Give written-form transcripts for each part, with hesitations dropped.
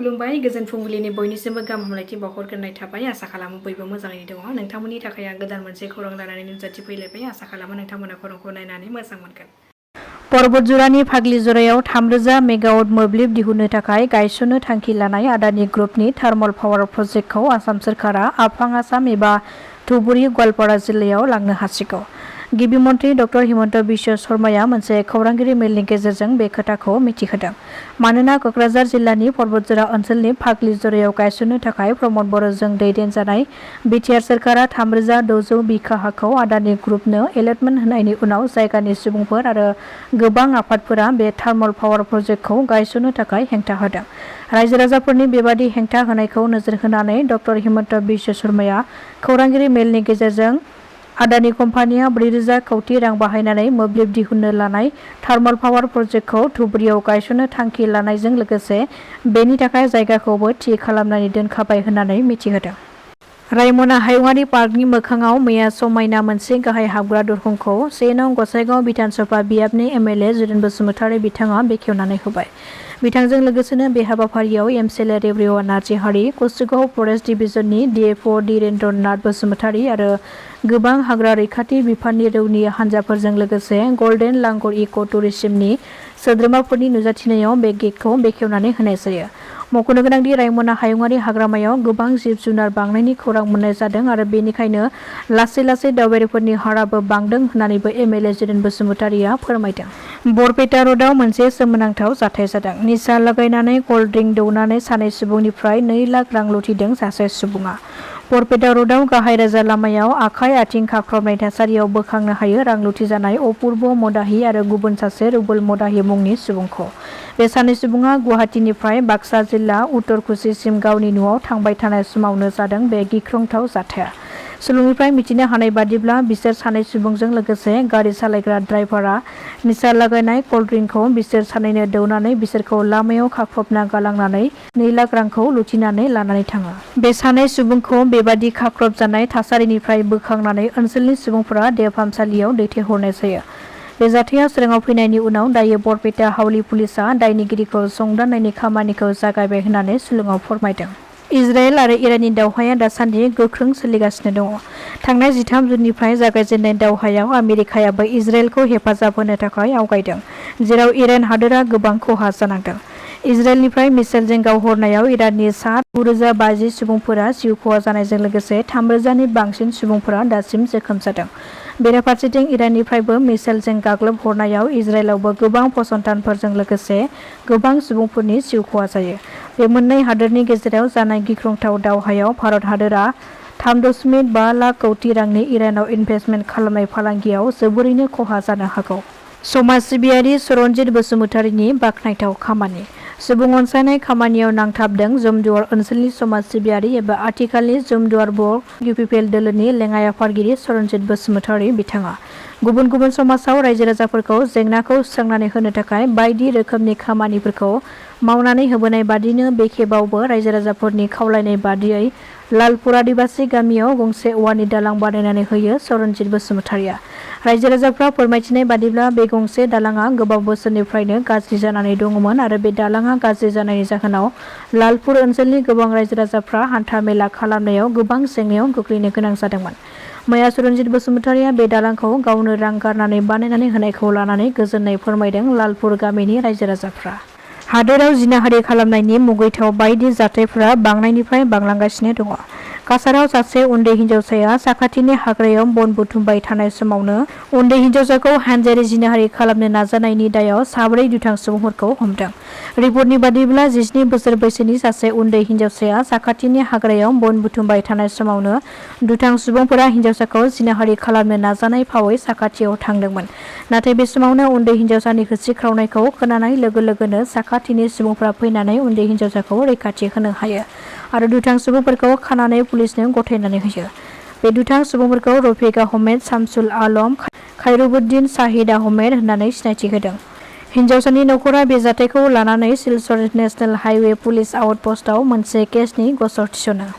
खुलुमबाय गोजोन फुंबिलिनि बयनिसिमबो गाहाम हामलायथि बावहरग्रोनाय थाबाय। आसा खालामो बयबो मोजाङैनो दङ। नोंथांमोननि थाखाय आं गोदान मोनसे खौरां लानानै नुजाथिफैलायबाय। आसा खालामो नोंथांमोना खौरांखौ नायनानै मोजां मोनगोन। पर्बतजरानि फाग्लिजरायाव 3,000 मेगावाट मोब्लिब दिहुननो थाखाय गायसननो थांखि लानाय आदानि ग्रुपनि थार्मल पावार प्रजेक्टखौ आसाम सोरखारा आफां आसाम एबा धुबुरी गवालपारा जिल्लायाव लांनो हासिगौ। गिबि मन्त्रि ड हिमन्त बिश्व शर्माया मोनसे खौरांगिरि मेलनि गेजेरजों बे खोथाखौ मिथिहोदों। मानोना कक्राझार जिल्लानि पर्बतजरा ओनसोलनि फाग्लिजरायाव गायसननो थाखाय प्रमद बर'जों दैदेनजानाय बिटिआर सोरखारा 3,600 बिघा हाखौ आदानि ग्रुपनो एलटमेन्ट होनायनि उनाव जायगानि सुबुंफोर आरो गोबां आफादफोरा बे थार्मल पावार प्रजेक्टखौ गायसननो थाखाय हेंथा होदों। रायजो राजाफोरनि बेबादि हेंथा होनायखौ नोजोर होनानै ड हिमन्त बिश्व शर्माया खौरांगिरि मेलनि गेजेरजों आदानि कम्पानिया 4,000 कौटि रां बाहायनानै मोब्लिब दिहुननो लानाय थार्मल पावार प्रजेक्टखौ धुबुरीयाव गायसननो थांखि लानायजों लोगोसे बेनि थाखाय जायगाखौबो थि खालामनानै दोनखाबाय होननानै मिथिहोदों। रायमना हायुङारि पार्कनि मोखाङाव मैया समायना मोनसे गाहाय हाबग्रा दरखंखौ 1 नं गसाइगाव बिधानसभा बियाबनि एमएलए जुन बसुमतारी बिथाङा बेखेवनानै होबाय। बिथांजों लोगोसेनो बे हाबाफारियाव एमसिएलए रेवरिया नार्जारी, कसुगाव फरेस्ट डिभिजननि डिएफअ धीरेन्द्र नाथ बसुमतारी आरो गोबां हाग्रा रैखाथि बिफाननि रौनिया हान्जाफोरजों लोगोसे गल्डेन लांगुर इक' टुरिज्मनि सोद्रोमाफोरनि नुजाथिनायाव बे गेटखौ बेखेवनानै होनाय जायो। मख'नो गोनांदि रायमना हायुङारि हाग्रामायाव गोबां जिब जुनार बांनायनि खौरां मोननाय जादों आरो बेनिखायनो लासै लासै दावबायारिफोरनि हाराबो बांदों होननानैबो एमएलए जुन बसुमतारीया फोरमायदों। बरपेटा र'डआव मोनसे सोमोनांथाव जाथाय जादों। निसा लागायनानै कल्ड ड्रिंक दौनानै सानै सुबुंनिफ्राय 2 लाख रां लुथिदों सासे सुबुङा। बरपेटा र'डआव गाहाय राजा लामायाव आखाइ आथिं खाख्रबनाय थासारियाव बोखांनो हायो रां लुथिजानाय अपुर्ब मदाहि आरो गुबुन सासे रुबुल मदाहि मुंनि सुबुंखौ। बे सानै सुबुङा गुवाहाटीनिफ्राय बाक्सा जिल्ला उत्तरकुसिसिम गावनि न'आव थांबाय थानाय समावनो जादों बे गिख्रंथाव जाथाया। सुलुंनिफ्राय मिथिनो हानाय बादिब्ला बिसोर सानै सुबुंजों लोगोसे गारि सालायग्रा ड्राइभारआ निसा लागायनाय कल्ड ड्रिंकखौ बिसोर सानैनो दौनानै बिसोरखौ लामायाव खाख्रबना गालांनानै 2 लाख रांखौ लुथिनानै लानानै थाङो। बे सानै सुबुंखौ बेबादि खाख्रब जानाय थासारिनिफ्राय बोखांनानै ओनसोलनि सुबुंफोरा देहा फाहामसालियाव दैथायहरनाय जायो। बे जाथाया सोराङाव फैनायनि उनाव दायो बरपेटा हावली पुलिसआ दायनिगिरिखौ संदाननायनि खामानिखौ जागायबाय होननानै सुलुङाव फोरमायदों। इजराइल आरो इराननि दावहाया दासान्दि गोख्रों सोलिगासिनो दङ। थांनाय 13 जुननिफ्राय जागायजेननाय दावहायाव आमेरिकायाबो इजराइलखौ हेफाजाब होनो थाखाय आवगायदों, जेराव इरान हादोरा गोबां खहा जानांदों। इजराइलनिफ्राय मिसाइलजों गावहरनायाव इराननि सा 9,050 सुबुंफोरा जिउ खहा जानायजों लोगोसे 3,000 नि बांसिन सुबुंफोरा दासिम जोखोम जादों। बेराफारसेथिं इराननिफ्रायबो मिसाइलजों गाग्लोबहरनायाव इजराइलावबो गोबां फसंथानफोरजों लोगोसे गोबां सुबुंफोरनि जिउ खहा जायो। बे मोननै हादोरनि गेजेराव जानाय गिख्रंथाव दावहायाव भारत हादोरा 3.5 लाख कौटि रांनि इरानाव इनभेस्टमेन्ट खालामनाय फालांगियाव जोबोरैनो खहा जानो हागौ। समाज सिबियारि सरनजित बसुमतारीनि बाखनायथाव खामानि। सुबुं अनसायनाय खामानियाव नांथाबदों जमदुवार ओनसोलनि समाज सिबियारि एबा आथिखालनि जमदुवार बर' इउपिपिएल दोलोनि लेङाइ आफादगिरि सरनजित बसुमतारी बिथाङा गुबुन गुबुन समाजाव रायजो राजाफोरखौ जेंनाखौ सुस्रांनानै होनो थाखाय बायदि रोखोमनि खामानिफोरखौ मावनानै होबोनाय बादिनो बे खेबावबो रायजो राजाफोरनि खावलायनाय बादियै लालपुर आदिबासी गामियाव गंसे औवानि दालां बानायनानै होयो सरनजित बसुमतारीया। रायजो राजाफ्रा फोरमायथिनाय बादिब्ला बे गंसे दालाङा गोबां बोसोरनिफ्रायनो गाज्रि जानानै दङमोन आरो बे दालाङा गाज्रि जानायनि जाहोनाव लालपुर ओनसोलनि गोबां रायजो राजाफ्रा हान्था मेला खालामनायाव गोबां जेंनायाव गोग्लैनो गोनां जादोंमोन। मैया सरनजित बसुमतारीया बे दालांखौ गावनो रां गारनानै बानायनानै होनायखौ लानानै गोजोननाय फोरमायदों लालपुर गामिनि रायजो राजाफ्रा। हादोराव जिनाहारि खालामनायनि मुगैथाव बायदि जाथायफोरा बांनायनिफ्राय बांलांगासिनो दङ। काछाराव सासे उन्दै हिन्जावसाया साखाथिनि हाग्रायाव बन बुथुमबाय थानाय समावनो उन्दै हिन्जावसाखौ हानजायारि जिनाहारि खालामनो नाजानायनि दायाव 4 दुथां सुबुंफोरखौ हमदों। रिपर्टनि बादिब्ला 17 बोसोर बैसोनि सासे उन्दै हिन्जावसाया साखाथिनि हाग्रायाव बन बुथुमबाय थानाय समावनो दुथां सुबुंफोरा हिन्जावसाखौ जिनाहारि खालामनो नाजानाय फावै साखाथियाव थांदोंमोन। नाथाय बे समावनो उन्दै हिन्जावसानि होसिख्रावनायखौ खोनानाय लोगो लोगोनो साखाथिनि सुबुंफोरा फैनानै उन्दै हिन्जावसाखौ रैखाथि होनो हायो आरो दुथां सुबुंफोरखौ खानानै पुलिसनो गथायनानै होयो। बे दुथां सुबुंफोरखौ रफिक आहमेद, शामसुल आलम, खैरुबुद्दिन, शाहिद आहमेद होननानै सिनायथि होदों। हिन्जावसानि नखरा बे जाथायखौ लानानै सिलचर नेशनेल हाइवे पुलिस आउटपस्टआव मोनसे केसनि गसर थिसनो।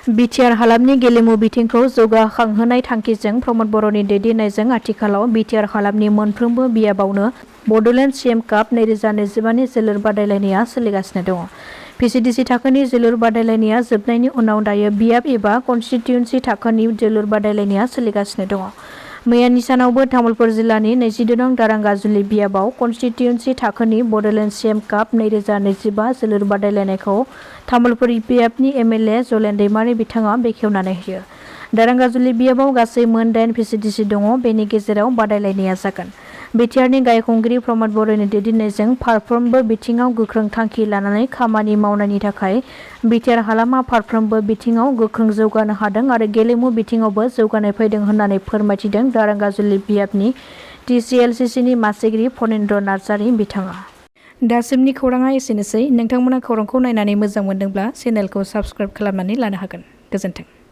बिटिआर हालामनि गेलेमु बिथिंखौ जौगाखांहोनाय थांखिजों प्रमद बर'नि दैदेननायजों आथिखालाव बिटिआर हालामनि मोनफ्रोमबो बियाबावनो बड'लेण्ड सीएम काप 2025 नि जोलुर बादायलायनाया सोलिगासिनो दङ। PCDC थाखोनि जोलुर बादायलायनाया जोबनायनि उनाव दायो बियाब एबा कन्स्टिट्युएन्सि थाखोनि जोलुर बादायलायनाया सोलिगासिनो दङ। मैयानि सानावबो तामुलपुर जिल्लानि 22 नं दारांगाजुलि बियाबाव कन्स्टिट्युएन्सि थाखोनि बड'लेण्ड सेम काप 2025 जोलुर बादायलायनायखौ तामुलपुर बियाबनि MLA जलेन दैमारि बिथाङा बेखेवनानै होयो। दारांगाजुलि बियाबाव गासै मोन 8 PCDC दङ। बेनि गेजेराव बादायलायनाया जागोन। बिटिआरनि गायखंगिरि प्रमद बर'नि दैदेननायजों फारफ्रोमबो बिथिङाव गोख्रों थांखि लानानै खामानि मावनायनि थाखाय बिटिआर हालामा फारफ्रोमबो बिथिङाव गोख्रों जौगानो हादों आरो गेलेमु बिथिङावबो जौगानाय फैदों होननानै फोरमायथिदों दारांगाजुलि बियाबनि TCLCCनि मासिगिरि फनेन्द्र नार्जारि बिथाङा। दासिमनि खौराङा एसेनोसै। नोंथांमोना खौरांखौ नायनानै मोजां मोनदोंब्ला चेनेलखौ साबस्क्राइब खालामनानै लानो हागोन। गोजोन्थों।